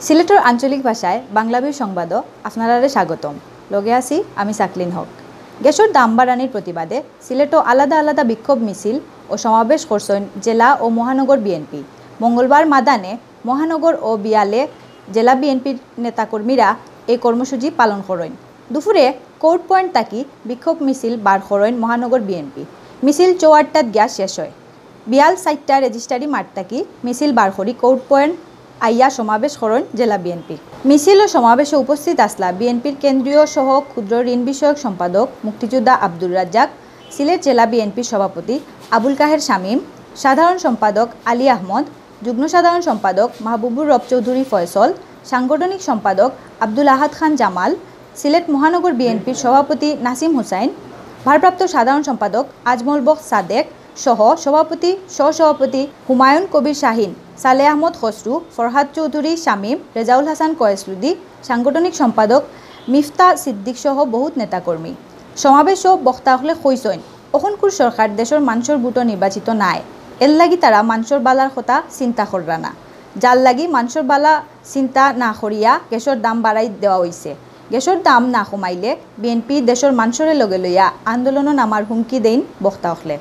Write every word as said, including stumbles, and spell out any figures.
সিলেটর আঞ্চলিক ভাষায় বাংলাবি সংবাদো আপনারারে স্বাগতম। লগে আছি আমি সাকলিন হক। গ্যাসর দাম বাড়ানির প্রতিবাদে সিলেটো আলাদা আলাদা বিক্ষোভ মিছিল ও সমাবেশ করছইন জেলা ও মহানগর বিএনপি। মঙ্গলবার মাদানে মহানগর ও বিয়ালে জেলা বিএনপির নেতাকর্মীরা এই কর্মসূচি পালন করইন। দুপুরে কোর্ট পয়েন্ট থাকি বিক্ষোভ মিছিল বার করইন মহানগর বিএনপি। মিছিল চৌআট্টাত গিয়া শেষ হয়। বিয়াল সাইট্টা রেজিস্ট্রারি মাঠ থাকি মিছিল বার করি কোর্ট পয়েন্ট আইয়া সমাবেশ করইন জেলা বিএনপি। মিছিল ও সমাবেশে উপস্থিত আসলা বিএনপির কেন্দ্রীয় সহ ক্ষুদ্র ঋণ বিষয়ক সম্পাদক মুক্তিযোদ্ধা আব্দুর রাজ্জাক, সিলেট জেলা বিএনপির সভাপতি আবুল কাহের শামীম, সাধারণ সম্পাদক আলী আহমদ, যুগ্ম সাধারণ সম্পাদক মাহবুবুর রব চৌধুরী ফয়সল, সাংগঠনিক সম্পাদক আব্দুল আহাদ খান জামাল, সিলেট মহানগর বিএনপির সভাপতি নাসিম হুসাইন, ভারপ্রাপ্ত সাধারণ সম্পাদক আজমল বক্স সাদেক সহ সভাপতি, সহসভাপতি হুমায়ুন কবির শাহিন, সালে আহমদ খসরু, ফরহাদ চৌধুরী শামীম, রেজাউল হাসান কয়েসলুদি, সাংগঠনিক সম্পাদক মিফতা সিদ্দিক সহ বহুত নেতাকর্মী। সমাবেশো বক্তা অকলে কইছইন, অখনকুর সরকার দেশর মানষর ভোটো নির্বাচিত নায়, এরলাগি তারা মানষর বালার কথা চিন্তা কররা না, যার লাগি মানষর বালা চিন্তা না করিয়া গ্যাসর দাম বাড়াই দেওয়া অইছে। গ্যাসর দাম না কমাইলে বিএনপি দেশর মানষরে লগে লইয়া আন্দোলনো নামার হুমকি দেইন বক্তা অকলে।